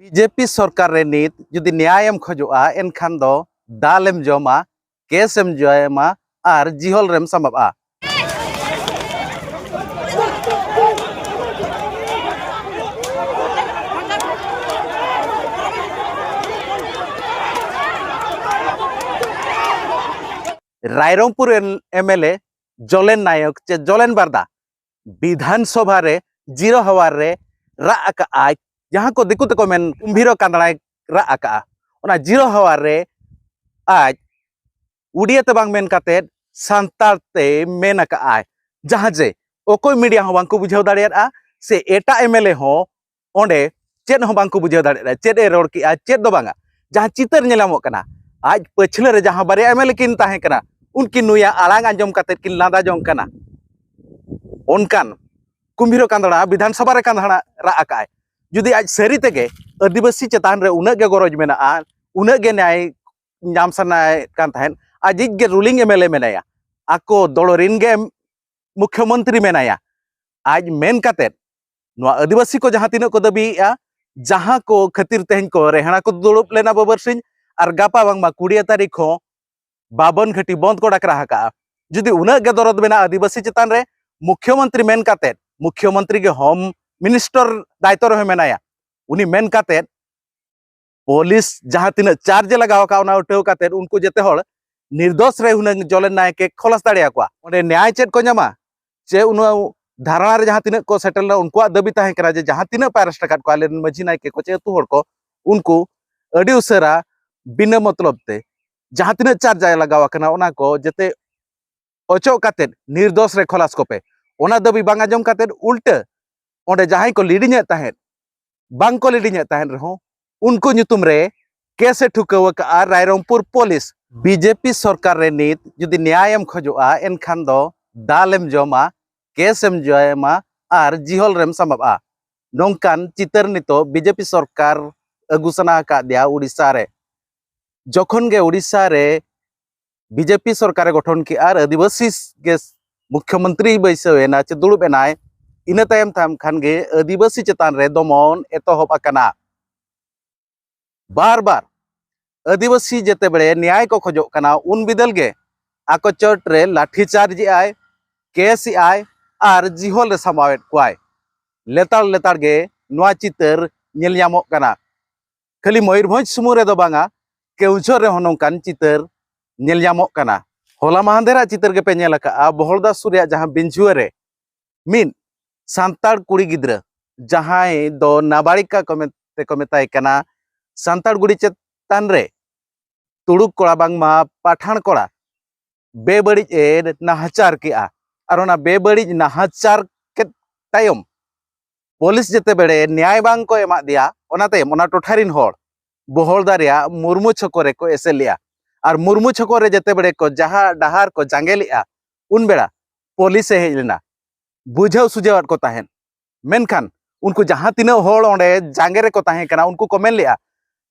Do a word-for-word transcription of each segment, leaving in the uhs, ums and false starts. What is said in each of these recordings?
BJP ᱥᱚᱨᱠᱟᱨ ᱨᱮ ᱱᱤᱛ ᱡᱩᱫᱤ ᱱᱮᱭᱟᱭᱮᱢ ᱠᱷᱚᱡᱚᱜᱼᱟ, ᱮᱱᱠᱷᱟᱱ ᱫᱚ ᱫᱟᱞᱮᱢ ᱡᱚᱢᱟ, ᱠᱮᱥᱮᱢ ᱡᱚᱢᱟ ᱟᱨ ᱡᱤᱦᱚᱞ ᱨᱮᱢ ᱥᱟᱢᱟᱵᱼᱟ᱾ ᱨᱟᱭᱨᱚᱝᱯᱩᱨ ᱮᱢ ᱮᱞ ᱮ ᱡᱚᱞᱮᱱ ᱱᱟᱭᱚᱠ ᱪᱮ ᱡᱚᱞᱮᱱ ᱵᱟᱨᱫᱟ ᱵᱤᱫᱷᱟᱱ ᱥᱚᱵᱷᱟ ᱨᱮ ᱡᱤᱨᱚ ᱦᱟᱣᱟᱨ ᱨᱮ ᱨᱟᱜ ᱟᱠᱟᱜᱼᱟᱭ, ᱡᱟᱦᱟᱸ ᱠᱚ ᱫᱤᱠᱩ ᱛᱮᱠᱚ ᱢᱮᱱ ᱠᱩᱢᱵᱷᱤᱨᱚ ᱠᱟᱸᱫᱲᱟᱭ ᱨᱟᱜ ᱟᱠᱟᱜᱼᱟ᱾ ᱚᱱᱟ ᱡᱤᱨᱚ ᱦᱟᱣᱟᱨ ᱨᱮ ᱟᱡ ᱩᱲᱤᱭᱟ ᱛᱮ ᱵᱟᱝ ᱢᱮᱱ ᱠᱟᱛᱮᱫ ᱥᱟᱱᱛᱟᱲ ᱛᱮ ᱢᱮᱱ ᱟᱠᱟᱜᱼᱟᱭ, ᱡᱟᱦᱟᱸ ᱡᱮ ᱚᱠᱚᱭ ᱢᱤᱰᱤᱭᱟ ᱦᱚᱸ ᱵᱟᱝᱠᱚ ᱵᱩᱡᱷᱟᱹᱣ ᱫᱟᱲᱮᱭᱟᱫᱼᱟ, ᱥᱮ ᱮᱴᱟᱜ ᱮᱢ ᱮᱞ ᱮ ᱦᱚᱸ ᱚᱸᱰᱮ ᱪᱮᱫ ᱦᱚᱸ ᱵᱟᱝᱠᱚ ᱵᱩᱡᱷᱟᱹᱣ ᱫᱟᱲᱮᱭᱟᱫᱼᱟ, ᱪᱮᱫ ᱮ ᱨᱚᱲ ᱠᱮᱜᱼᱟ, ᱪᱮᱫ ᱫᱚ ᱵᱟᱝᱟ᱾ ᱡᱟᱦᱟᱸ ᱪᱤᱛᱟᱹᱨ ᱧᱮᱞ ᱧᱟᱢᱚᱜ ᱠᱟᱱᱟ, ᱟᱡ ᱯᱟᱹᱪᱷᱞᱟᱹ ᱨᱮ ᱡᱟᱦᱟᱸ ᱵᱟᱨᱭᱟ ᱮᱢ ᱮᱞ ᱮ ᱠᱤᱱ ᱛᱟᱦᱮᱸ ᱠᱟᱱᱟ, ᱩᱱᱠᱤᱱ ᱱᱩᱭᱟᱜ ᱟᱲᱟᱝ ᱟᱸᱡᱚᱢ ᱠᱟᱛᱮᱫ ᱠᱤᱱ ᱞᱟᱸᱫᱟ ᱡᱚᱝ ᱠᱟᱱᱟ᱾ ᱚᱱᱠᱟᱱ ᱠᱩᱢᱵᱷᱤᱨᱚ ᱠᱟᱸᱫᱲᱟ ᱵᱤᱫᱷᱟᱱ ᱥᱚᱵᱷᱟ ᱨᱮ ᱠᱟᱸᱫᱲᱟ ᱨᱟᱜ ᱟᱠᱟᱜᱼᱟᱭ᱾ ᱡᱩᱫᱤ ᱟᱡ ᱥᱟᱹᱨᱤ ᱛᱮᱜᱮ ᱟᱹᱫᱤᱵᱟᱹᱥᱤ ᱪᱮᱛᱟᱱ ᱨᱮ ᱩᱱᱟᱹᱜ ᱜᱮ ᱜᱚᱨᱚᱡᱽ ᱢᱮᱱᱟᱜᱼᱟ, ᱩᱱᱟᱹᱜ ᱜᱮ ᱱᱮᱭᱟᱭ ᱧᱟᱢ ᱥᱟᱱᱟᱭᱮᱫ ᱠᱟᱱ ᱛᱟᱦᱮᱸᱫ, ᱟᱡᱤᱡ ᱜᱮ ᱨᱩᱞᱤᱝ ᱮᱢ ᱮᱞ ᱮ ᱢᱮᱱᱟᱭᱟ, ᱟᱠᱚ ᱫᱚᱞ ᱨᱤᱱ ᱜᱮ ᱢᱩᱠᱷᱭᱚᱢᱚᱱᱛᱨᱤ ᱢᱮᱱᱟᱭᱟ, ᱟᱡ ᱢᱮᱱ ᱠᱟᱛᱮᱫ ᱱᱚᱣᱟ ᱟᱹᱫᱤᱵᱟᱹᱥᱤ ᱠᱚ ᱡᱟᱦᱟᱸ ᱛᱤᱱᱟᱹᱜ ᱠᱚ ᱫᱟᱹᱵᱤᱭᱮᱫᱼᱟ, ᱡᱟᱦᱟᱸ ᱠᱚ ᱠᱷᱟᱹᱛᱤᱨ ᱛᱮᱦᱮᱧ ᱠᱚ ᱨᱮᱦᱲᱟ ᱠᱚ ᱫᱩᱲᱩᱵ ᱞᱮᱱᱟ ᱵᱟᱵᱟᱨᱥᱤᱧ, ᱟᱨ ᱜᱟᱯᱟ ᱵᱟᱝᱢᱟ ᱠᱩᱲᱤᱭᱟᱹ ᱛᱟᱹᱨᱤᱠᱷ ᱦᱚᱸ ᱵᱟᱵᱚᱱ ᱜᱷᱟᱹᱴᱤ ᱵᱚᱱᱫ ᱠᱚ ᱰᱟᱠᱨᱟ ᱟᱠᱟᱜᱼᱟ᱾ ᱡᱩᱫᱤ ᱩᱱᱟᱹᱜ ᱜᱮ ᱫᱚᱨᱚᱫ ᱢᱮᱱᱟᱜᱼᱟ ᱟᱹᱫᱤᱵᱟᱹᱥᱤ ᱪᱮᱛᱟᱱ ᱨᱮ, ᱢᱩᱠᱷᱭᱚᱢᱚᱱᱛᱨᱤ ᱢᱮᱱ ᱠᱟᱛᱮᱫ, ᱢᱩᱠᱷᱭᱚᱢᱚᱱᱛᱨᱤ ᱜᱮ ᱦᱳᱢ ᱢᱤᱱᱤᱥᱴᱚᱨ ᱫᱟᱭᱤᱛᱛᱚ ᱨᱮᱦᱚᱸ ᱢᱮᱱᱟᱭᱟ, ᱩᱱᱤ ᱢᱮᱱ ᱠᱟᱛᱮᱫ ᱯᱩᱞᱤᱥ ᱡᱟᱦᱟᱸ ᱛᱤᱱᱟᱹᱜ ᱪᱟᱨᱡᱽ ᱮ ᱞᱟᱜᱟᱣ ᱟᱠᱟᱫ, ᱚᱱᱟ ᱩᱴᱷᱟᱹᱣ ᱠᱟᱛᱮᱫ ᱩᱱᱠᱩ ᱡᱮᱛᱮ ᱦᱚᱲ ᱱᱤᱨᱫᱳᱥ ᱨᱮ ᱦᱩᱱᱟᱹᱝ ᱡᱚᱞᱮᱱ ᱱᱟᱭᱠᱮ ᱠᱷᱚᱞᱟᱥ ᱫᱟᱲᱮᱭᱟᱠᱚᱣᱟ᱾ ᱚᱸᱰᱮ ᱱᱮᱭᱟᱭ ᱪᱮᱫ ᱠᱚ ᱧᱟᱢᱟ? ᱪᱮ ᱩᱱᱟᱹ ᱫᱷᱟᱨᱱᱟ ᱨᱮ ᱡᱟᱦᱟᱸ ᱛᱤᱱᱟᱹᱜ ᱠᱚ ᱥᱮᱴᱮᱨ ᱞᱮᱱᱟ, ᱩᱱᱠᱩᱣᱟᱜ ᱫᱟᱹᱵᱤ ᱛᱟᱦᱮᱸ ᱠᱟᱱᱟ ᱡᱮ ᱡᱟᱦᱟᱸ ᱛᱤᱱᱟᱹᱜ ᱯᱮ ᱟᱨᱮᱥᱴ ᱟᱠᱟᱫ ᱠᱚᱣᱟ ᱟᱞᱮ ᱨᱮᱱ ᱢᱟᱹᱡᱷᱤ ᱱᱟᱭᱠᱮ ᱠᱚ ᱪᱮ ᱟᱹᱛᱩ ᱦᱚᱲ ᱠᱚ, ᱩᱱᱠᱩ ᱟᱹᱰᱤ ᱩᱥᱟᱹᱨᱟ ᱵᱤᱱᱟᱹ ᱢᱚᱛᱞᱚᱵ ᱛᱮ ᱡᱟᱦᱟᱸ ᱛᱤᱱᱟᱹᱜ ᱪᱟᱨᱡᱽ ᱞᱟᱜᱟᱣ ᱟᱠᱟᱱᱟ, ᱚᱱᱟ ᱠᱚ ᱡᱮᱛᱮ ᱚᱪᱚᱜ ᱠᱟᱛᱮᱫ ᱱᱤᱨᱫᱳᱥ ᱨᱮ ᱠᱷᱚᱞᱟᱥ ᱠᱚᱯᱮ᱾ ᱚᱱᱟ ᱫᱟᱹᱵᱤ ᱵᱟᱝ ᱟᱸᱡᱚᱢ ᱠᱟᱛᱮᱫ ᱩᱞᱴᱟᱹ ᱚᱸᱰᱮ ᱡᱟᱦᱟᱸᱭ ᱠᱚ ᱞᱤᱰᱤᱝ ᱮᱫ ᱛᱟᱦᱮᱸᱫ, ᱵᱟᱝ ᱠᱚ ᱞᱤᱰᱤᱝ ᱮᱫ ᱛᱟᱦᱮᱸᱫ ᱨᱮᱦᱚᱸ, ᱩᱱᱠᱩ ᱧᱩᱛᱩᱢ ᱨᱮ ᱠᱮᱥ ᱮ ᱴᱷᱩᱠᱟᱹᱣ ᱟᱠᱟᱫᱼᱟ ᱨᱟᱭᱨᱚᱝᱯᱩᱨ ᱯᱩᱞᱤᱥ᱾ ᱵᱤᱡᱮᱯᱤ ᱥᱚᱨᱠᱟᱨ ᱨᱮ ᱱᱤᱛ ᱡᱩᱫᱤ ᱱᱮᱭᱟᱭᱮᱢ ᱠᱷᱚᱡᱚᱜᱼᱟ, ᱮᱱᱠᱷᱟᱱ ᱫᱚ ᱫᱟᱞᱮᱢ ᱡᱚᱢᱟ, ᱠᱮᱥ ᱮᱢ ᱡᱚᱢᱟ ᱟᱨ ᱡᱤᱦᱚᱞ ᱨᱮᱢ ᱥᱟᱢᱟᱵᱼᱟ᱾ ᱱᱚᱝᱠᱟᱱ ᱪᱤᱛᱟᱹᱨ ᱱᱤᱛᱚᱜ ᱵᱤᱡᱮᱯᱤ ᱥᱚᱨᱠᱟᱨ ᱟᱹᱜᱩ ᱥᱟᱱᱟ ᱟᱠᱟᱫᱮᱭᱟ ᱩᱲᱤᱥᱥᱟ ᱨᱮ᱾ ᱡᱚᱠᱷᱚᱱ ᱜᱮ ᱩᱲᱤᱥᱥᱟ ᱨᱮ ᱵᱤᱡᱮᱯᱤ ᱥᱚᱨᱠᱟᱨᱮ ᱜᱚᱴᱷᱚᱱ ᱠᱮᱜᱼᱟ ᱟᱨ ᱟᱹᱫᱤᱵᱟᱹᱥᱤ ᱜᱮ ᱢᱩᱠᱷᱭᱚᱢᱚᱱᱛᱨᱤ ᱵᱟᱹᱭᱥᱟᱹᱣ ᱮᱱᱟ ᱪᱮ ᱫᱩᱲᱩᱵ ᱮᱱᱟᱭ, ᱤᱱᱟᱹ ᱛᱟᱭᱚᱢ ᱛᱟᱭᱚᱢ ᱠᱷᱟᱱ ᱜᱮ ᱟᱹᱫᱤᱵᱟᱹᱥᱤ ᱪᱮᱛᱟᱱ ᱨᱮ ᱫᱚᱢᱚᱱ ᱮᱛᱚᱦᱚᱵ ᱟᱠᱟᱱᱟ᱾ ᱵᱟᱨ ᱵᱟᱨ ᱟᱹᱫᱤᱵᱟᱹᱥᱤ ᱡᱮᱛᱮ ᱵᱮᱲᱮ ᱱᱮᱭᱟᱭ ᱠᱚ ᱠᱷᱚᱡᱚᱜ ᱠᱟᱱᱟ, ᱩᱱ ᱵᱤᱫᱟᱹᱞ ᱜᱮ ᱟᱠᱚ ᱪᱚᱴ ᱨᱮ ᱞᱟᱴᱷᱤ ᱪᱟᱨᱡᱽ ᱮᱜᱼᱟᱭ, ᱠᱮᱥ ᱮᱜᱼᱟᱭ ᱟᱨ ᱡᱤᱦᱚᱞ ᱨᱮ ᱥᱟᱢᱟᱣᱮᱫ ᱠᱚᱣᱟᱭ᱾ ᱞᱮᱛᱟᱲ ᱞᱮᱛᱟᱲ ᱜᱮ ᱱᱚᱣᱟ ᱪᱤᱛᱟᱹᱨ ᱧᱮᱞ ᱧᱟᱢᱚᱜ ᱠᱟᱱᱟ᱾ ᱠᱷᱟᱹᱞᱤ ᱢᱚᱭᱩᱨᱵᱷᱚᱸᱡᱽ ᱥᱩᱢᱩᱝ ᱨᱮᱫᱚ ᱵᱟᱝᱟ, ᱠᱮᱣᱡᱷᱚᱨ ᱨᱮᱦᱚᱸ ᱱᱚᱝᱠᱟᱱ ᱪᱤᱛᱟᱹᱨ ᱧᱮᱞ ᱧᱟᱢᱚᱜ ᱠᱟᱱᱟ᱾ ᱦᱚᱞᱟ ᱢᱟᱦᱟᱸᱫᱮᱨᱟᱜ ᱪᱤᱛᱟᱹᱨ ᱜᱮᱯᱮ ᱧᱮᱞ ᱟᱠᱟᱫᱼᱟ, ᱵᱚᱦᱚᱲᱫᱟ ᱥᱩᱨ ᱨᱮᱭᱟᱜ ᱡᱟᱦᱟᱸ ᱵᱤᱧᱡᱷᱩᱣᱟᱹ ᱨᱮ ᱢᱤᱫ ᱥᱟᱱᱛᱟᱲ ᱠᱩᱲᱤ ᱜᱤᱫᱽᱨᱟᱹ, ᱡᱟᱦᱟᱸᱭ ᱫᱚ ᱱᱟᱵᱟᱲᱤᱠᱟ ᱠᱚ ᱢᱮᱱ- ᱛᱮᱠᱚ ᱢᱮᱛᱟᱭ ᱠᱟᱱᱟ, ᱥᱟᱱᱛᱟᱲ ᱜᱩᱲᱤ ᱪᱮᱛᱟᱱ ᱨᱮ ᱛᱩᱲᱩᱠ ᱠᱚᱲᱟ ᱵᱟᱝᱢᱟ ᱯᱟᱴᱷᱟᱱ ᱠᱚᱲᱟ ᱵᱮᱵᱟᱹᱲᱤᱡ ᱮ ᱱᱟᱦᱟᱪᱟᱨ ᱠᱮᱜᱼᱟ᱾ ᱟᱨ ᱚᱱᱟ ᱵᱮᱵᱟᱹᱲᱤᱡ ᱱᱟᱦᱟᱪᱟᱨ ᱠᱮᱫ ᱛᱟᱭᱚᱢ ᱯᱩᱞᱤᱥ ᱡᱮᱛᱮ ᱵᱮᱲᱮ ᱱᱮᱭᱟᱭ ᱵᱟᱝ ᱠᱚ ᱮᱢᱟᱫ ᱫᱮᱭᱟ, ᱚᱱᱟ ᱛᱟᱭᱚᱢ ᱚᱱᱟ ᱴᱚᱴᱷᱟ ᱨᱤᱱ ᱦᱚᱲ ᱵᱚᱦᱚᱲᱫᱟ ᱨᱮᱭᱟᱜ ᱢᱩᱨᱢᱩ ᱪᱷᱚᱠᱚ ᱨᱮᱠᱚ ᱮᱥᱮᱫ ᱞᱮᱜᱼᱟ᱾ ᱟᱨ ᱢᱩᱨᱢᱩ ᱪᱷᱚᱠᱚ ᱨᱮ ᱡᱮᱛᱮ ᱵᱮᱲᱮ ᱠᱚ ᱡᱟᱦᱟᱸ ᱰᱟᱦᱟᱨ ᱠᱚ ᱡᱟᱸᱜᱮ ᱞᱮᱜᱼᱟ, ᱩᱱ ᱵᱮᱲᱟ ᱯᱩᱞᱤᱥ ᱮ ᱦᱮᱡ ᱞᱮᱱᱟ, ᱵᱩᱡᱷᱟᱹᱣ ᱥᱩᱡᱷᱟᱹᱣᱟᱫ ᱠᱚ ᱛᱟᱦᱮᱸᱫ᱾ ᱢᱮᱱᱠᱷᱟᱱ ᱩᱱᱠᱩ ᱡᱟᱦᱟᱸ ᱛᱤᱱᱟᱹᱜ ᱦᱚᱲ ᱚᱸᱰᱮ ᱡᱟᱸᱜᱮ ᱨᱮᱠᱚ ᱛᱟᱦᱮᱸ ᱠᱟᱱᱟ, ᱩᱱᱠᱩ ᱠᱚ ᱢᱮᱱ ᱞᱮᱜᱼᱟ,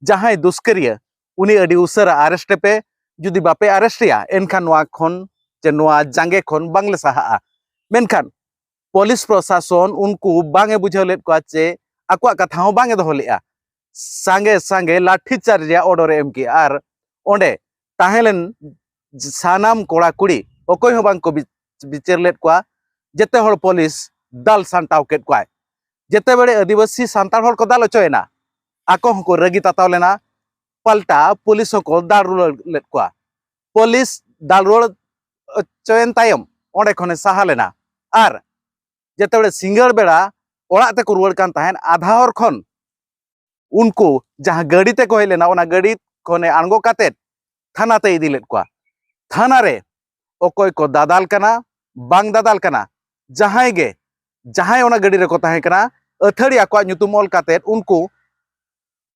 "ᱡᱟᱦᱟᱸᱭ ᱫᱩᱥᱠᱟᱹᱨᱤᱭᱟᱹ, ᱩᱱᱤ ᱟᱹᱰᱤ ᱩᱥᱟᱹᱨᱟ ᱟᱨᱮᱥᱴ ᱮᱯᱮ, ᱡᱩᱫᱤ ᱵᱟᱯᱮ ᱟᱨᱮᱥᱴ ᱮᱭᱟ, ᱮᱱᱠᱷᱟᱱ ᱱᱚᱣᱟ ᱠᱷᱚᱱ ᱪᱮ ᱱᱚᱣᱟ ᱡᱟᱸᱜᱮ ᱠᱷᱚᱱ ᱵᱟᱝᱞᱮ ᱥᱟᱦᱟᱜᱼᱟ᱾" ᱢᱮᱱᱠᱷᱟᱱ ᱯᱩᱞᱤᱥ ᱯᱨᱚᱥᱟᱥᱚᱱ ᱩᱱᱠᱩ ᱵᱟᱝ ᱮ ᱵᱩᱡᱷᱟᱹᱣ ᱞᱮᱫ ᱠᱚᱣᱟ ᱪᱮ ᱟᱠᱚᱣᱟᱜ ᱠᱟᱛᱷᱟ ᱦᱚᱸ ᱵᱟᱝ ᱮ ᱫᱚᱦᱚ ᱞᱮᱫᱼᱟ᱾ ᱥᱟᱸᱜᱮ ᱥᱟᱸᱜᱮ ᱞᱟᱴᱷᱤ ᱪᱟᱨᱡᱽ ᱨᱮᱭᱟᱜ ᱚᱰᱟᱨ ᱮ ᱮᱢ ᱠᱮᱜᱼᱟ᱾ ᱟᱨ ᱚᱸᱰᱮ ᱛᱟᱦᱮᱸ ᱞᱮᱱ ᱥᱟᱱᱟᱢ ᱠᱚᱲᱟ ᱠᱩᱲᱤ ᱚᱠᱚᱭ ᱦᱚᱸ ᱵᱟᱝ ᱠᱚ ᱵᱤ-, ᱵᱤᱪᱟᱹᱨ ᱞᱮᱫ ᱠᱚᱣᱟ᱾ ᱡᱮᱛᱮ ᱦᱚᱲ ᱯᱩᱞᱤᱥ ᱫᱟᱞ ᱥᱟᱢᱴᱟᱣ ᱠᱮᱫ ᱠᱚᱣᱟᱭ᱾ ᱡᱮᱛᱮ ᱵᱮᱲᱮ ᱟᱹᱫᱤᱵᱟᱹᱥᱤ ᱥᱟᱱᱛᱟᱲ ᱦᱚᱲ ᱠᱚ ᱫᱟᱞ ᱚᱪᱚᱭᱮᱱᱟ, ᱟᱠᱚ ᱦᱚᱸᱠᱚ ᱨᱟᱹᱜᱤ ᱛᱟᱛᱟᱣ ᱞᱮᱱᱟ, ᱯᱟᱞᱴᱟ ᱯᱩᱞᱤᱥ ᱦᱚᱸᱠᱚ ᱫᱟᱞ ᱨᱩᱣᱟᱹᱲ ᱞᱮᱫ ᱠᱚᱣᱟ᱾ ᱯᱩᱞᱤᱥ ᱫᱟᱞ ᱨᱩᱣᱟᱹᱲ ᱚᱪᱚᱭᱮᱱ ᱛᱟᱭᱚᱢ ᱚᱸᱰᱮ ᱠᱷᱚᱱᱮ ᱥᱟᱦᱟ ᱞᱮᱱᱟ᱾ ᱟᱨ ᱡᱮᱛᱮ ᱵᱮᱲᱮ ᱥᱤᱸᱜᱟᱹᱲ ᱵᱮᱲᱟ ᱚᱲᱟᱜ ᱛᱮᱠᱚ ᱨᱩᱣᱟᱹᱲ ᱠᱟᱱ ᱛᱟᱦᱮᱸᱫ, ᱟᱫᱷᱟ ᱦᱚᱨ ᱠᱷᱚᱱ ᱩᱱᱠᱩ ᱡᱟᱦᱟᱸ ᱜᱟᱹᱰᱤ ᱛᱮᱠᱚ ᱦᱮᱡ ᱞᱮᱱᱟ, ᱚᱱᱟ ᱜᱟᱹᱰᱤ ᱠᱷᱚᱱᱮ ᱟᱬᱜᱚ ᱠᱟᱛᱮᱫ ᱛᱷᱟᱱᱟ ᱛᱮᱭ ᱤᱫᱤ ᱞᱮᱫ ᱠᱚᱣᱟ᱾ ᱛᱷᱟᱱᱟ ᱨᱮ ᱚᱠᱚᱭ ᱠᱚ ᱫᱟᱫᱟᱞ ᱠᱟᱱᱟ, ᱵᱟᱝ ᱫᱟᱫᱟᱞ ᱠᱟᱱᱟ, ᱡᱟᱦᱟᱸᱭ ᱜᱮ, ᱡᱟᱦᱟᱸᱭ ᱚᱱᱟ ᱜᱟᱹᱰᱤ ᱨᱮᱠᱚ ᱛᱟᱦᱮᱸ ᱠᱟᱱᱟ, ᱟᱹᱛᱷᱟᱹᱲᱤ ᱟᱠᱚᱣᱟᱜ ᱧᱩᱛᱩᱢ ᱚᱞ ᱠᱟᱛᱮᱫ ᱩᱱᱠᱩ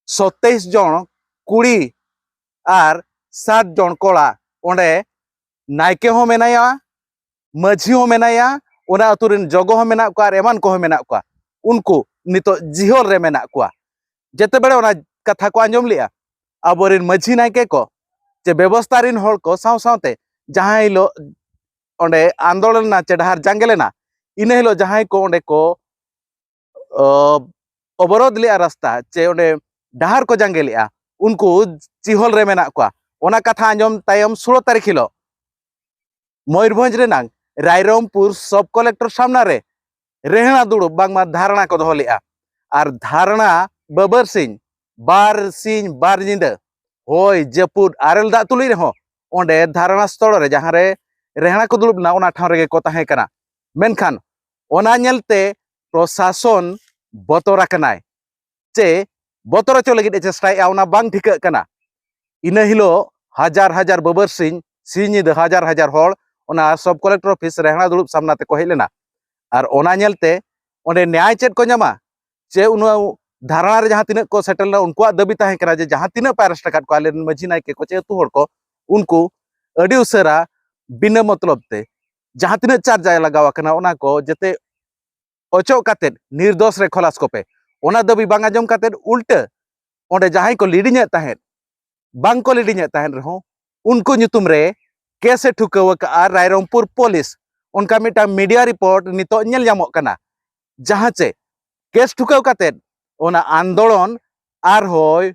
ᱥᱚᱛᱟᱭᱤᱥ ᱡᱚᱱ ᱠᱩᱲᱤ ᱟᱨ ᱥᱟᱛ ᱡᱚᱱ ᱠᱚᱲᱟ, ᱚᱸᱰᱮ ᱱᱟᱭᱠᱮ ᱦᱚᱸ ᱢᱮᱱᱟᱭᱟ, ᱢᱟᱹᱡᱷᱤ ᱦᱚᱸ ᱢᱮᱱᱟᱭᱟ, ᱚᱱᱟ ᱟᱹᱛᱩ ᱨᱮᱱ ᱡᱚᱜᱚ ᱦᱚᱸ ᱢᱮᱱᱟᱜ ᱠᱚᱣᱟ ᱟᱨ ᱮᱢᱟᱱ ᱠᱚᱦᱚᱸ ᱢᱮᱱᱟᱜ ᱠᱚᱣᱟ᱾ ᱩᱱᱠᱩ ᱱᱤᱛᱚᱜ ᱡᱤᱦᱚᱞ ᱨᱮ ᱢᱮᱱᱟᱜ ᱠᱚᱣᱟ᱾ ᱡᱮᱛᱮ ᱵᱮᱲᱮ ᱚᱱᱟ ᱠᱟᱛᱷᱟ ᱠᱚ ᱟᱸᱡᱚᱢ ᱞᱮᱜᱼᱟ, ᱟᱵᱚᱨᱮᱱ ᱢᱟᱹᱡᱷᱤ ᱱᱟᱭᱠᱮ ᱠᱚ ᱪᱮ ᱵᱮᱵᱚᱥᱛᱷᱟ ᱨᱮᱱ ᱦᱚᱲ ᱠᱚ ᱥᱟᱶ ᱥᱟᱶᱛᱮ ᱡᱟᱦᱟᱸ ᱦᱤᱞᱳᱜ ᱚᱸᱰᱮ ᱟᱱᱫᱳᱞᱚᱱ ᱞᱮᱱᱟ ᱪᱮ ᱰᱟᱦᱟᱨ ᱡᱟᱸᱜᱮ ᱞᱮᱱᱟ, ᱤᱱᱟᱹ ᱦᱤᱞᱳᱜ ᱡᱟᱦᱟᱸᱭ ᱠᱚ ᱚᱸᱰᱮ ᱠᱚ, ᱚ, ᱚᱵᱚᱨᱳᱫᱷ ᱞᱮᱜᱼᱟ ᱨᱟᱥᱛᱟ ᱪᱮ ᱚᱸᱰᱮ ᱰᱟᱦᱟᱨ ᱠᱚ ᱡᱟᱸᱜᱮ ᱞᱮᱜᱼᱟ, ᱩᱱᱠᱩ ᱪᱤᱦᱚᱞ ᱨᱮ ᱢᱮᱱᱟᱜ ᱠᱚᱣᱟ᱾ ᱚᱱᱟ ᱠᱟᱛᱷᱟ ᱟᱸᱡᱚᱢ ᱛᱟᱭᱚᱢ ᱥᱳᱞᱳ ᱛᱟᱹᱨᱤᱠᱷ ᱦᱤᱞᱳᱜ ᱢᱚᱭᱩᱨᱵᱷᱚᱸᱡᱽ ᱨᱮᱱᱟᱝ ᱨᱟᱭᱨᱚᱝᱯᱩᱨ ᱥᱚᱵ ᱠᱚᱞᱮᱠᱴᱚᱨ ᱥᱟᱢᱱᱟ ᱨᱮ ᱨᱮᱦᱲᱟ ᱫᱩᱲᱩᱵ, ᱵᱟᱝᱢᱟ ᱫᱷᱟᱨᱱᱟ ᱠᱚ ᱫᱚᱦᱚ ᱞᱮᱫᱼᱟ᱾ ᱟᱨ ᱫᱷᱟᱨᱱᱟ ᱵᱟᱵᱟᱨ ᱥᱤᱧ, ᱵᱟᱨ ᱥᱤᱧ ᱵᱟᱨ ᱧᱤᱫᱟᱹ, ᱦᱚᱭ ᱡᱟᱹᱯᱩᱫ ᱟᱨᱮᱞ ᱫᱟᱜ ᱛᱩᱞᱩᱡ ᱨᱮᱦᱚᱸ, ᱚᱸᱰᱮ ᱫᱷᱟᱨᱱᱟ ᱥᱛᱷᱚᱞ ᱨᱮ, ᱡᱟᱦᱟᱸ ᱨᱮ ᱨᱮᱦᱲᱟ ᱠᱚ ᱫᱩᱲᱩᱵ ᱞᱮᱱᱟ, ᱚᱱᱟ ᱴᱷᱟᱶ ᱨᱮᱜᱮ ᱠᱚ ᱛᱟᱦᱮᱸ ᱠᱟᱱᱟ᱾ ᱢᱮᱱᱠᱷᱟᱱ ᱚᱱᱟ ᱧᱮᱞᱛᱮ ᱯᱨᱚᱥᱟᱥᱚᱱ ᱵᱚᱛᱚᱨ ᱟᱠᱟᱱᱟᱭ᱾ ᱪᱮ ᱵᱚᱛᱚᱨ ᱦᱚᱪᱚ ᱞᱟᱹᱜᱤᱫ ᱮ ᱪᱮᱥᱴᱟᱭᱮᱫᱼᱟ, ᱚᱱᱟ ᱵᱟᱝ ᱴᱷᱤᱠᱟᱹᱜ ᱠᱟᱱᱟ᱾ ᱤᱱᱟᱹ ᱦᱤᱞᱳᱜ ᱦᱟᱡᱟᱨ ᱦᱟᱡᱟᱨ ᱵᱟᱵᱟᱨ ᱥᱤᱧ, ᱥᱤᱧ ᱧᱤᱫᱟᱹ ᱦᱟᱡᱟᱨ ᱦᱟᱡᱟᱨ ᱦᱚᱲ ᱚᱱᱟ ᱥᱚᱵ ᱠᱚᱞᱮᱠᱴᱚᱨ ᱚᱯᱷᱤᱥ ᱨᱮᱦᱲᱟ ᱫᱩᱲᱩᱵ ᱥᱟᱢᱱᱟ ᱛᱮᱠᱚ ᱦᱮᱡ ᱞᱮᱱᱟ᱾ ᱟᱨ ᱚᱱᱟ ᱧᱮᱞᱛᱮ ᱚᱸᱰᱮ ᱱᱮᱭᱟᱭ ᱪᱮᱫ ᱠᱚ ᱧᱟᱢᱟ? ᱪᱮ ᱚᱱᱟ ᱫᱷᱟᱨᱱᱟ ᱨᱮ ᱡᱟᱦᱟᱸ ᱛᱤᱱᱟᱹᱜ ᱠᱚ ᱥᱮᱴᱮᱨ ᱞᱮᱱᱟ, ᱩᱱᱠᱩᱣᱟᱜ ᱫᱟᱹᱵᱤ ᱛᱟᱦᱮᱸ ᱠᱟᱱᱟ ᱡᱮ ᱡᱟᱦᱟᱸ ᱛᱤᱱᱟᱹᱜ ᱯᱮ ᱟᱨᱮᱥᱴ ᱟᱠᱟᱫ ᱠᱚᱣᱟ, ᱟᱞᱮ ᱨᱮᱱ ᱢᱟᱹᱡᱷᱤ ᱱᱟᱭᱠᱮ ᱠᱚ ᱪᱮ ᱟᱹᱛᱩ ᱦᱚᱲ ᱠᱚ, ᱩᱱᱠᱩ ᱟᱹᱰᱤ ᱩᱥᱟᱹᱨᱟ ᱵᱤᱱᱟᱹ ᱢᱚᱛᱞᱚᱵ ᱛᱮ ᱡᱟᱦᱟᱸ ᱛᱤᱱᱟᱹᱜ ᱪᱟᱨᱡᱽ ᱞᱟᱜᱟᱣ ᱟᱠᱟᱱᱟ, ᱚᱱᱟ ᱠᱚ ᱡᱮᱛᱮ ᱚᱪᱚᱜ ᱠᱟᱛᱮᱫ ᱱᱤᱨᱫᱳᱥ ᱨᱮ ᱠᱷᱚᱞᱟᱥ ᱠᱚᱯᱮ᱾ ᱚᱱᱟ ᱫᱟᱹᱵᱤ ᱵᱟᱝ ᱟᱸᱡᱚᱢ ᱠᱟᱛᱮᱫ ᱩᱞᱴᱟᱹ ᱚᱸᱰᱮ ᱡᱟᱦᱟᱸᱭ ᱠᱚ ᱞᱤᱰᱤᱝ ᱮᱫ ᱛᱟᱦᱮᱸᱫ, ᱵᱟᱝ ᱠᱚ ᱞᱤᱰᱤᱝ ᱮᱫ ᱛᱟᱦᱮᱸᱫ ᱨᱮᱦᱚᱸ, ᱩᱱᱠᱩ ᱧᱩᱛᱩᱢ ᱨᱮ ᱠᱮᱥ ᱮ ᱴᱷᱩᱠᱟᱹᱣ ᱟᱠᱟᱫᱼᱟ ᱨᱟᱭᱨᱚᱝᱯᱩᱨ ᱯᱩᱞᱤᱥ᱾ ᱚᱱᱠᱟ ᱢᱤᱫᱴᱟᱝ ᱢᱤᱰᱤᱭᱟ ᱨᱤᱯᱳᱨᱴ ᱱᱤᱛᱚᱜ ᱧᱮᱞ ᱧᱟᱢᱚᱜ ᱠᱟᱱᱟ, ᱡᱟᱦᱟᱸ ᱪᱮ ᱠᱮᱥ ᱴᱷᱩᱠᱟᱹᱣ ᱠᱟᱛᱮᱫ ᱚᱱᱟ ᱟᱱᱫᱳᱞᱚᱱ ᱟᱨᱦᱚᱸᱭ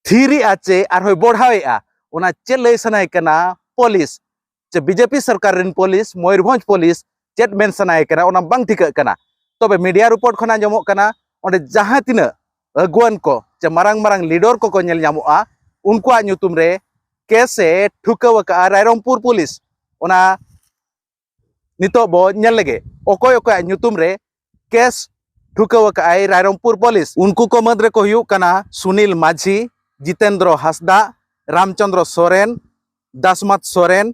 ᱛᱷᱤᱨᱮᱜᱼᱟ ᱪᱮ ᱟᱨᱦᱚᱸᱭ ᱵᱚᱲᱦᱟᱣᱮᱜᱼᱟ, ᱚᱱᱟ ᱪᱮᱫ ᱞᱟᱹᱭ ᱥᱟᱱᱟᱭᱮ ᱠᱟᱱᱟ ᱯᱩᱞᱤᱥ, ᱪᱮ ᱵᱤᱡᱮᱯᱤ ᱥᱚᱨᱠᱟᱨ ᱨᱮᱱ ᱯᱩᱞᱤᱥ, ᱢᱚᱭᱩᱨᱵᱷᱚᱸᱡᱽ ᱯᱩᱞᱤᱥ ᱪᱮᱫ ᱢᱮᱱ ᱥᱟᱱᱟᱭᱮ ᱠᱟᱱᱟ, ᱚᱱᱟ ᱵᱟᱝ ᱴᱷᱤᱠᱟᱹᱜ ᱠᱟᱱᱟ᱾ ᱛᱚᱵᱮ ᱢᱤᱰᱤᱭᱟ ᱨᱤᱯᱳᱨᱴ ᱠᱷᱚᱱ ᱟᱸᱡᱚᱢᱚᱜ ᱠᱟᱱᱟ, ᱚᱸᱰᱮ ᱡᱟᱦᱟᱸ ᱛᱤᱱᱟᱹᱜ ᱟᱹᱜᱩᱣᱟᱹᱱ ᱠᱚ ᱪᱮ ᱢᱟᱨᱟᱝ ᱢᱟᱨᱟᱝ ᱞᱤᱰᱚᱨ ᱠᱚᱠᱚ ᱧᱮᱞ ᱧᱟᱢᱚᱜᱼᱟ, ᱩᱱᱠᱩᱣᱟᱜ ᱧᱩᱛᱩᱢ ᱨᱮ ᱠᱮᱥ ᱮ ᱴᱷᱩᱠᱟᱹᱣ ᱟᱠᱟᱫᱼᱟ ᱨᱟᱭᱨᱚᱝᱯᱩᱨ ᱯᱩᱞᱤᱥ᱾ ᱚᱱᱟ ᱱᱤᱛᱚᱜ ᱵᱚ ᱧᱮᱞ ᱞᱮᱜᱮ, ᱚᱠᱚᱭ ᱚᱠᱚᱭᱟᱜ ᱧᱩᱛᱩᱢ ᱨᱮ ᱠᱮᱥ ᱴᱷᱩᱠᱟᱹᱣ ᱟᱠᱟᱫᱼᱟᱭ ᱨᱟᱭᱨᱚᱝᱯᱩᱨ ᱯᱩᱞᱤᱥ᱾ ᱩᱱᱠᱩ ᱠᱚ ᱢᱩᱫᱽ ᱨᱮᱠᱚ ᱦᱩᱭᱩᱜ ᱠᱟᱱᱟ ᱥᱩᱱᱤᱞ ᱢᱟᱹᱡᱷᱤ, ᱡᱤᱛᱮᱱᱫᱨᱚ ᱦᱟᱸᱥᱫᱟ, ᱨᱟᱢᱪᱚᱸᱫᱽᱨᱚ ᱥᱚᱨᱮᱱ, ᱫᱟᱥᱢᱟᱛ ᱥᱚᱨᱮᱱ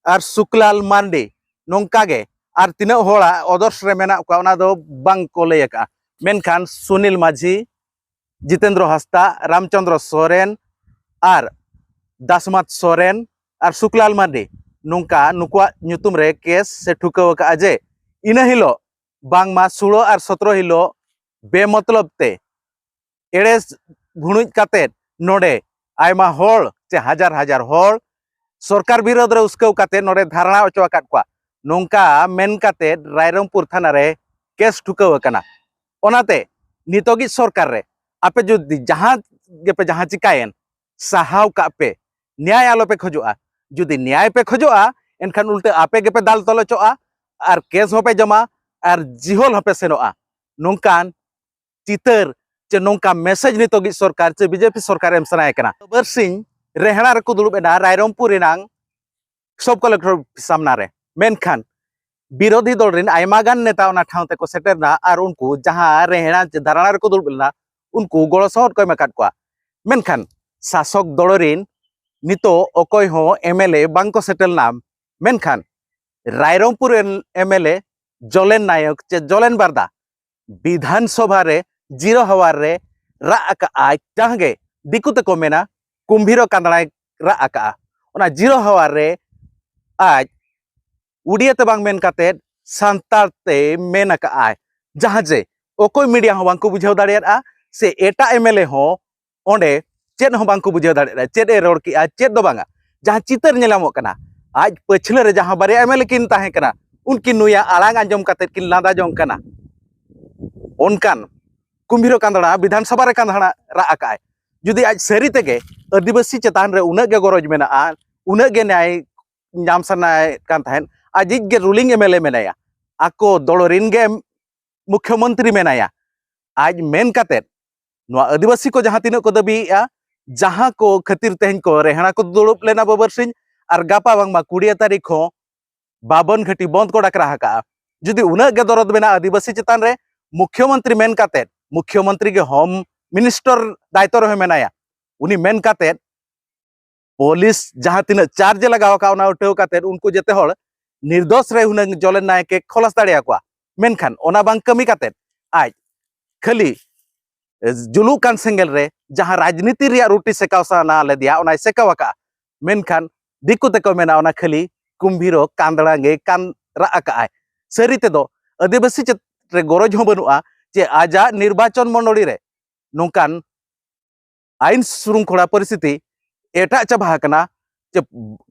ᱟᱨ ᱥᱩᱠᱞᱟᱞ ᱢᱟᱨᱰᱤ᱾ ᱱᱚᱝᱠᱟ ᱜᱮ ᱟᱨ ᱛᱤᱱᱟᱹᱜ ᱦᱚᱲᱟᱜ ᱚᱫᱚᱨᱥ ᱨᱮ ᱢᱮᱱᱟᱜ ᱠᱚᱣᱟ, ᱚᱱᱟ ᱫᱚ ᱵᱟᱝ ᱠᱚ ᱞᱟᱹᱭ ᱟᱠᱟᱫᱼᱟ᱾ ᱢᱮᱱᱠᱷᱟᱱ ᱥᱩᱱᱤᱞ ᱢᱟᱹᱡᱷᱤ, ᱡᱤᱛᱮᱱᱫᱨᱚ ᱦᱟᱸᱥᱫᱟ, ᱨᱟᱢᱪᱚᱸᱫᱽᱨᱚ ᱥᱚᱨᱮᱱ ᱟᱨ ᱫᱟᱥᱢᱟᱛ ᱥᱚᱨᱮᱱ ᱟᱨ ᱥᱩᱠᱞᱟᱞ ᱢᱟᱨᱰᱤ, ᱱᱚᱝᱠᱟ ᱱᱩᱠᱩᱣᱟᱜ ᱧᱩᱛᱩᱢ ᱨᱮ ᱠᱮᱥ ᱥᱮ ᱴᱷᱩᱠᱟᱹᱣ ᱟᱠᱟᱫᱼᱟ ᱡᱮ ᱤᱱᱟᱹ ᱦᱤᱞᱳᱜ ᱵᱟᱝᱢᱟ ᱥᱳᱞᱳ ᱟᱨ ᱥᱚᱛᱨᱚ ᱦᱤᱞᱳᱜ ᱵᱮᱢᱚᱛᱞᱚᱵ ᱛᱮ ᱮᱲᱮ ᱵᱷᱩᱲᱩᱡ ᱠᱟᱛᱮᱫ ᱱᱚᱰᱮ ᱟᱭᱢᱟ ᱦᱚᱲ ᱪᱮ ᱦᱟᱡᱟᱨ ᱦᱟᱡᱟᱨ ᱦᱚᱲ ᱥᱚᱨᱠᱟᱨ ᱵᱤᱨᱳᱫᱷ ᱨᱮ ᱩᱥᱠᱟᱹᱣ ᱠᱟᱛᱮᱫ ᱱᱚᱰᱮ ᱫᱷᱟᱨᱱᱟ ᱦᱚᱪᱚ ᱟᱠᱟᱫ ᱠᱚᱣᱟ, ᱱᱚᱝᱠᱟ ᱢᱮᱱ ᱠᱟᱛᱮᱫ ᱨᱟᱭᱨᱚᱝᱯᱩᱨ ᱛᱷᱟᱱᱟ ᱨᱮ ᱠᱮᱥ ᱴᱷᱩᱠᱟᱹᱣ ᱟᱠᱟᱱᱟ᱾ ᱚᱱᱟᱛᱮ ᱱᱤᱛᱚᱜᱤᱡ ᱥᱚᱨᱠᱟᱨ ᱨᱮ ᱟᱯᱮ ᱡᱩᱫᱤ ᱡᱟᱦᱟᱸ ᱜᱮᱯᱮ ᱡᱟᱦᱟᱸ ᱪᱤᱠᱟᱭᱮᱱ, ᱥᱟᱦᱟᱣ ᱠᱟᱜ ᱯᱮ᱾ ᱱᱮᱭᱟᱭ ᱟᱞᱚᱯᱮ ᱠᱷᱚᱡᱚᱜᱼᱟ᱾ ᱡᱩᱫᱤ ᱱᱮᱭᱟᱭ ᱯᱮ ᱠᱷᱚᱡᱚᱜᱼᱟ, ᱮᱱᱠᱷᱟᱱ ᱩᱞᱴᱟᱹ ᱟᱯᱮ ᱜᱮᱯᱮ ᱫᱟᱞ ᱛᱚᱞ ᱦᱚᱪᱚᱜᱼᱟ, ᱟᱨ ᱠᱮᱥ ᱦᱚᱸᱯᱮ ᱡᱚᱢᱟ, ᱟᱨ ᱡᱤᱦᱚᱞ ᱦᱚᱸᱯᱮ ᱥᱮᱱᱚᱜᱼᱟ᱾ ᱱᱚᱝᱠᱟᱱ ᱪᱤᱛᱟᱹᱨ ᱪᱮ ᱱᱚᱝᱠᱟ ᱢᱮᱥᱮᱡᱽ ᱱᱤᱛᱚᱜᱤᱡ ᱥᱚᱨᱠᱟᱨ ᱪᱮ ᱵᱤᱡᱮᱯᱤ ᱥᱚᱨᱠᱟᱨ ᱮᱢ ᱥᱟᱱᱟᱭᱮ ᱠᱟᱱᱟ? ᱵᱟᱨᱥᱤᱧ ᱨᱮᱦᱲᱟ ᱨᱮᱠᱚ ᱫᱩᱲᱩᱵ ᱮᱱᱟ ᱨᱟᱭᱨᱚᱝᱯᱩᱨ ᱨᱮᱱᱟᱝ ᱥᱚᱵ ᱠᱚᱞᱮᱠᱴᱚᱨ ᱥᱟᱢᱱᱟ ᱨᱮ, ᱢᱮᱱᱠᱷᱟᱱ ᱵᱤᱨᱳᱫᱷᱤ ᱫᱚᱞ ᱨᱮᱱ ᱟᱭᱢᱟ ᱜᱟᱱ ᱱᱮᱛᱟ ᱚᱱᱟ ᱴᱷᱟᱶ ᱛᱮᱠᱚ ᱥᱮᱴᱮᱨ ᱮᱱᱟ ᱟᱨ ᱩᱱᱠᱩ ᱡᱟᱦᱟᱸ ᱨᱮᱦᱲᱟ ᱪᱮ ᱫᱷᱟᱨᱱᱟ ᱨᱮᱠᱚ ᱫᱩᱲᱩᱵ ᱞᱮᱱᱟ, ᱩᱱᱠᱩ ᱜᱚᱲᱚ ᱥᱚᱦᱚᱫ ᱠᱚ ᱮᱢ ᱟᱠᱟᱫ ᱠᱚᱣᱟ᱾ ᱢᱮᱱᱠᱷᱟᱱ ᱥᱟᱥᱚᱠ ᱫᱚᱞ ᱨᱮᱱ ᱱᱤᱛᱚᱜ ᱚᱠᱚᱭ ᱦᱚᱸ ᱮᱢᱮᱞᱮ ᱵᱟᱝᱠᱚ ᱥᱮᱴᱮᱨ ᱞᱮᱱᱟ᱾ ᱢᱮᱱᱠᱷᱟᱱ ᱨᱟᱭᱨᱚᱝᱯᱩᱨ ᱨᱮᱱ ᱮᱢᱮᱞᱮ ᱡᱚᱞᱮᱱ ᱱᱟᱭᱚᱠ ᱪᱮ ᱡᱚᱞᱮᱱ ᱵᱟᱨᱫᱟ ᱵᱤᱫᱷᱟᱱ ᱥᱚᱵᱷᱟ ᱨᱮ ᱡᱤᱨᱳ ᱦᱟᱣᱟᱨ ᱨᱮ ᱨᱟᱜ ᱟᱠᱟᱜᱼᱟᱭ, ᱡᱟᱦᱟᱸ ᱜᱮ ᱫᱤᱠᱩ ᱛᱮᱠᱚ ᱢᱮᱱᱟ ᱠᱩᱢᱵᱷᱤᱨᱚ ᱠᱟᱸᱫᱲᱟᱭ ᱨᱟᱜ ᱟᱠᱟᱜᱼᱟ᱾ ᱚᱱᱟ ᱡᱤᱨᱳ ᱦᱟᱣᱟᱨ ᱨᱮ ᱟᱡ ᱩᱲᱤᱭᱟ ᱛᱮ ᱵᱟᱝ ᱢᱮᱱ ᱠᱟᱛᱮᱫ ᱥᱟᱱᱛᱟᱲ ᱛᱮ ᱢᱮᱱ ᱟᱠᱟᱜᱼᱟᱭ, ᱡᱟᱦᱟᱸ ᱡᱮ ᱚᱠᱚᱭ ᱢᱤᱰᱤᱭᱟ ᱦᱚᱸ ᱵᱟᱝᱠᱚ ᱵᱩᱡᱷᱟᱹᱣ ᱫᱟᱲᱮᱭᱟᱫᱼᱟ, ᱥᱮ ᱮᱴᱟᱜ ᱮᱢᱮᱞᱮ ᱦᱚᱸ ᱚᱸᱰᱮ ᱪᱮᱫ ᱦᱚᱸ ᱵᱟᱝᱠᱚ ᱵᱩᱡᱷᱟᱹᱣ ᱫᱟᱲᱮᱭᱟᱫᱼᱟ, ᱪᱮᱫ ᱮ ᱨᱚᱲ ᱠᱮᱜᱼᱟ, ᱪᱮᱫ ᱫᱚ ᱵᱟᱝᱟ᱾ ᱡᱟᱦᱟᱸ ᱪᱤᱛᱟᱹᱨ ᱧᱮᱞ ᱧᱟᱢᱚᱜ ᱠᱟᱱᱟ, ᱟᱡ ᱯᱟᱹᱪᱷᱞᱟᱹ ᱨᱮ ᱡᱟᱦᱟᱸ ᱵᱟᱨᱭᱟ ᱮᱢᱮᱞᱮ ᱠᱤᱱ ᱛᱟᱦᱮᱸ ᱠᱟᱱᱟ, ᱩᱱᱠᱤᱱ ᱱᱩᱭᱟᱜ ᱟᱲᱟᱝ ᱟᱸᱡᱚᱢ ᱠᱟᱛᱮᱫ ᱠᱤᱱ ᱞᱟᱸᱫᱟ ᱡᱚᱝ ᱠᱟᱱᱟ᱾ ᱚᱱᱠᱟᱱ ᱠᱩᱢᱵᱷᱤᱨᱚ ᱠᱟᱸᱫᱲᱟ ᱵᱤᱫᱷᱟᱱ ᱥᱚᱵᱷᱟ ᱨᱮ ᱠᱟᱸᱫᱲᱟ ᱨᱟᱜ ᱟᱠᱟᱜᱼᱟᱭ᱾ ᱡᱩᱫᱤ ᱟᱡ ᱥᱟᱹᱨᱤ ᱛᱮᱜᱮ ᱟᱹᱫᱤᱵᱟᱹᱥᱤ ᱪᱮᱛᱟᱱ ᱨᱮ ᱩᱱᱟᱹᱜ ᱜᱮ ᱜᱚᱨᱚᱡᱽ ᱢᱮᱱᱟᱜᱼᱟ, ᱩᱱᱟᱹᱜ ᱜᱮ ᱱᱮᱭᱟᱭ ᱧᱟᱢ ᱥᱟᱱᱟᱭᱮᱫ ᱠᱟᱱ ᱛᱟᱦᱮᱸᱫ, ᱟᱡᱤᱡ ᱜᱮ ᱨᱩᱞᱤᱝ ᱮᱢᱮᱞᱮ ᱢᱮᱱᱟᱭᱟ, ᱟᱠᱚ ᱫᱚᱞ ᱨᱮᱱ ᱜᱮ ᱢᱩᱠᱷᱭᱚᱢᱚᱱᱛᱨᱤ ᱢᱮᱱᱟᱭᱟ, ᱟᱡ ᱢᱮᱱ ᱠᱟᱛᱮᱫ ᱱᱚᱣᱟ ᱟᱹᱫᱤᱵᱟᱹᱥᱤ ᱠᱚ ᱡᱟᱦᱟᱸ ᱛᱤᱱᱟᱹᱜ ᱠᱚ ᱫᱟᱹᱵᱤᱭᱮᱫᱼᱟ, ᱡᱟᱦᱟᱸ ᱠᱚ ᱠᱷᱟᱹᱛᱤᱨ ᱛᱮᱦᱮᱧ ᱠᱚ ᱨᱮᱦᱲᱟ ᱠᱚ ᱫᱩᱲᱩᱵ ᱞᱮᱱᱟ ᱵᱟᱵᱟᱨᱥᱤᱧ, ᱟᱨ ᱜᱟᱯᱟ ᱵᱟᱝᱢᱟ ᱠᱩᱲᱤᱭᱟᱹ ᱛᱟᱹᱨᱤᱠᱷ ᱦᱚᱸ ᱵᱟᱵᱚᱱ ᱜᱷᱟᱹᱴᱤ ᱵᱚᱱᱫ ᱠᱚ ᱰᱟᱠᱨᱟ ᱟᱠᱟᱜᱼᱟ᱾ ᱡᱩᱫᱤ ᱩᱱᱟᱹᱜ ᱜᱮ ᱫᱚᱨᱚᱫ ᱢᱮᱱᱟᱜᱼᱟ ᱟᱹᱫᱤᱵᱟᱹᱥᱤ ᱪᱮᱛᱟᱱ ᱨᱮ, ᱢᱩᱠᱷᱭᱚᱢᱚᱱᱛᱨᱤ ᱢᱮᱱ ᱠᱟᱛᱮᱫ, ᱢᱩᱠᱷᱭᱚᱢᱚᱱᱛᱨᱤ ᱜᱮ ᱦᱳᱢ ᱢᱤᱱᱤᱥᱴᱚᱨ ᱫᱟᱭᱤᱛᱛᱚ ᱨᱮᱦᱚᱸ ᱢᱮᱱᱟᱭᱟ, ᱩᱱᱤ ᱢᱮᱱ ᱠᱟᱛᱮᱫ ᱯᱩᱞᱤᱥ ᱡᱟᱦᱟᱸ ᱛᱤᱱᱟᱹᱜ ᱪᱟᱨᱡᱽ ᱮ ᱞᱟᱜᱟᱣ ᱟᱠᱟᱫ, ᱚᱱᱟ ᱩᱴᱷᱟᱹᱣ ᱠᱟᱛᱮᱫ ᱩᱱᱠᱩ ᱡᱮᱛᱮ ᱦᱚᱲ ᱱᱤᱨᱫᱳᱥ ᱨᱮ ᱦᱩᱱᱟᱹᱝ ᱡᱚᱞᱮᱱ ᱱᱟᱭᱠᱮ ᱠᱷᱚᱞᱟᱥ ᱫᱟᱲᱮᱭᱟᱠᱚᱣᱟ᱾ ᱢᱮᱱᱠᱷᱟᱱ ᱚᱱᱟ ᱵᱟᱝ ᱠᱟᱹᱢᱤ ᱠᱟᱛᱮᱫ ᱟᱡ ᱠᱷᱟᱹᱞᱤ ᱡᱩᱞᱩᱜ ᱠᱟᱱ ᱥᱮᱸᱜᱮᱞ ᱨᱮ ᱡᱟᱦᱟᱸ ᱨᱟᱡᱽᱱᱤᱛᱤ ᱨᱮᱭᱟᱜ ᱨᱩᱴᱤ ᱥᱮᱠᱟᱣ ᱥᱟᱱᱟ ᱞᱮᱫᱮᱭᱟ, ᱚᱱᱟᱭ ᱥᱮᱠᱟᱣ ᱟᱠᱟᱫᱼᱟ᱾ ᱢᱮᱱᱠᱷᱟᱱ ᱫᱤᱠᱩ ᱛᱮᱠᱚ ᱢᱮᱱᱟ ᱚᱱᱟ ᱠᱷᱟᱹᱞᱤ ᱠᱩᱢᱵᱷᱤᱨᱚ ᱠᱟᱸᱫᱲᱟ ᱜᱮ ᱠᱟᱱ ᱨᱟᱜ ᱟᱠᱟᱫᱼᱟᱭ᱾ ᱥᱟᱹᱨᱤ ᱛᱮᱫᱚ ᱟᱹᱫᱤᱵᱟᱹᱥᱤ ᱪᱮᱛ-, ᱨᱮ ᱜᱚᱨᱚᱡᱽ ᱦᱚᱸ ᱵᱟᱹᱱᱩᱜᱼᱟ ᱡᱮ ᱟᱡᱟᱜ ᱱᱤᱨᱵᱟᱪᱚᱱ ᱢᱚᱱᱰᱚᱞᱤ ᱨᱮ ᱱᱚᱝᱠᱟᱱ ᱟᱭᱤᱱ ᱥᱩᱨᱩᱝᱠᱷᱚᱲᱟ ᱯᱚᱨᱤᱥᱛᱷᱤᱛᱤ ᱮᱴᱟᱜ ᱪᱟᱵᱟ ᱟᱠᱟᱱᱟ, ᱪᱮ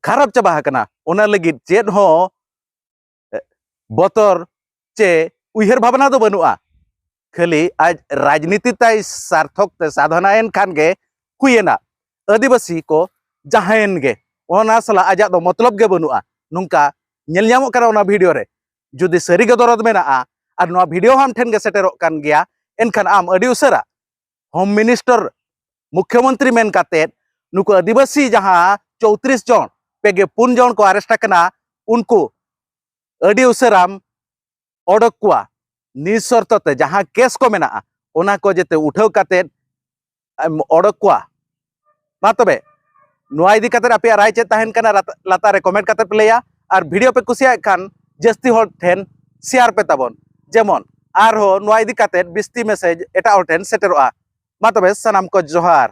ᱠᱷᱟᱨᱟᱯ ᱪᱟᱵᱟ ᱟᱠᱟᱱᱟ, ᱚᱱᱟ ᱞᱟᱹᱜᱤᱫ ᱪᱮᱫ ᱦᱚᱸ, ᱮ, ᱵᱚᱛᱚᱨ ᱪᱮ ᱩᱭᱦᱟᱹᱨ ᱵᱷᱟᱵᱽᱱᱟ ᱫᱚ ᱵᱟᱹᱱᱩᱜᱼᱟ᱾ ᱠᱷᱟᱹᱞᱤ ᱟᱡ ᱨᱟᱡᱽᱱᱤᱛᱤ ᱛᱟᱭ ᱥᱟᱨᱛᱷᱚᱠ ᱛᱮ ᱥᱟᱫᱷᱚᱱᱟ ᱮᱱ ᱠᱷᱟᱱ ᱜᱮ ᱦᱩᱭᱮᱱᱟ᱾ ᱟᱹᱫᱤᱵᱟᱹᱥᱤ ᱠᱚ ᱡᱟᱦᱟᱸᱭᱮᱱ ᱜᱮ, ᱚᱱᱟ ᱥᱟᱞᱟᱜ ᱟᱡᱟᱜ ᱫᱚ ᱢᱚᱛᱞᱚᱵ ᱜᱮ ᱵᱟᱹᱱᱩᱜᱼᱟ, ᱱᱚᱝᱠᱟ ᱧᱮᱞ ᱧᱟᱢᱚᱜ ᱠᱟᱱᱟ ᱚᱱᱟ ᱵᱷᱤᱰᱤᱭᱳ ᱨᱮ᱾ ᱡᱩᱫᱤ ᱥᱟᱹᱨᱤ ᱜᱮ ᱫᱚᱨᱚᱫ ᱢᱮᱱᱟᱜᱼᱟ ᱟᱨ ᱱᱚᱣᱟ ᱵᱷᱤᱰᱤᱭᱳ ᱦᱚᱸ ᱟᱢ ᱴᱷᱮᱱ ᱜᱮ ᱥᱮᱴᱮᱨᱚᱜ ᱠᱟᱱ ᱜᱮᱭᱟ, ᱮᱱᱠᱷᱟᱱ ᱟᱢ ᱟᱹᱰᱤ ᱩᱥᱟᱹᱨᱟ ᱦᱳᱢ ᱢᱤᱱᱤᱥᱴᱟᱨ, ᱢᱩᱠᱷᱭᱚᱢᱚᱱᱛᱨᱤ ᱢᱮᱱ ᱠᱟᱛᱮᱫ ᱱᱩᱠᱩ ᱟᱹᱫᱤᱵᱟᱹᱥᱤ ᱡᱟᱦᱟᱸ ᱪᱳᱭᱛᱨᱤᱥ ᱡᱚᱱ, ᱯᱮ ᱜᱮ ᱯᱩᱱ ᱡᱚᱱ ᱠᱚ ᱟᱨᱮᱥᱴ ᱟᱠᱟᱱᱟ, ᱩᱱᱠᱩ ᱟᱹᱰᱤ ᱩᱥᱟᱹᱨᱟᱢ ᱚᱰᱚᱠ ᱠᱚᱣᱟ᱾ ᱱᱤᱥᱚᱨᱛᱚ ᱛᱮ ᱡᱟᱦᱟᱸ ᱠᱮᱥ ᱠᱚ ᱢᱮᱱᱟᱜᱼᱟ, ᱚᱱᱟ ᱠᱚ ᱡᱮᱛᱮ ᱩᱴᱷᱟᱹᱣ ᱠᱟᱛᱮᱫ ᱮᱢ ᱚᱰᱚᱠ ᱠᱚᱣᱟ᱾ ᱢᱟ ᱛᱚᱵᱮ, ᱱᱚᱣᱟ ᱤᱫᱤ ᱠᱟᱛᱮᱫ ᱟᱯᱮᱭᱟᱜ ᱨᱟᱭ ᱪᱮᱫ ᱛᱟᱦᱮᱱ ᱠᱟᱱᱟ, ᱞᱟᱛ-, ᱞᱟᱛᱟᱨ ᱨᱮ ᱠᱚᱢᱮᱱᱴ ᱠᱟᱛᱮᱫ ᱯᱮ ᱞᱟᱹᱭᱟ᱾ ᱟᱨ ᱵᱷᱤᱰᱤᱭᱳ ᱯᱮ ᱠᱩᱥᱤᱭᱟᱜ ᱠᱷᱟᱱ ᱡᱟᱹᱥᱛᱤ ᱦᱚᱲ ᱴᱷᱮᱱ ᱥᱮᱭᱟᱨ ᱯᱮ ᱛᱟᱵᱚᱱ, ᱡᱮᱢᱚᱱ ᱟᱨᱦᱚᱸ ᱱᱚᱣᱟ ᱤᱫᱤ ᱠᱟᱛᱮᱫ ᱵᱤᱥᱛᱤ ᱢᱮᱥᱮᱡᱽ ᱮᱴᱟᱜ ᱦᱚᱲ ᱴᱷᱮᱱ ᱥᱮᱴᱮᱨᱚᱜᱼᱟ᱾ ᱢᱟ ᱛᱚᱵᱮ, ᱥᱟᱱᱟᱢ ᱠᱚ ᱡᱚᱦᱟᱨ᱾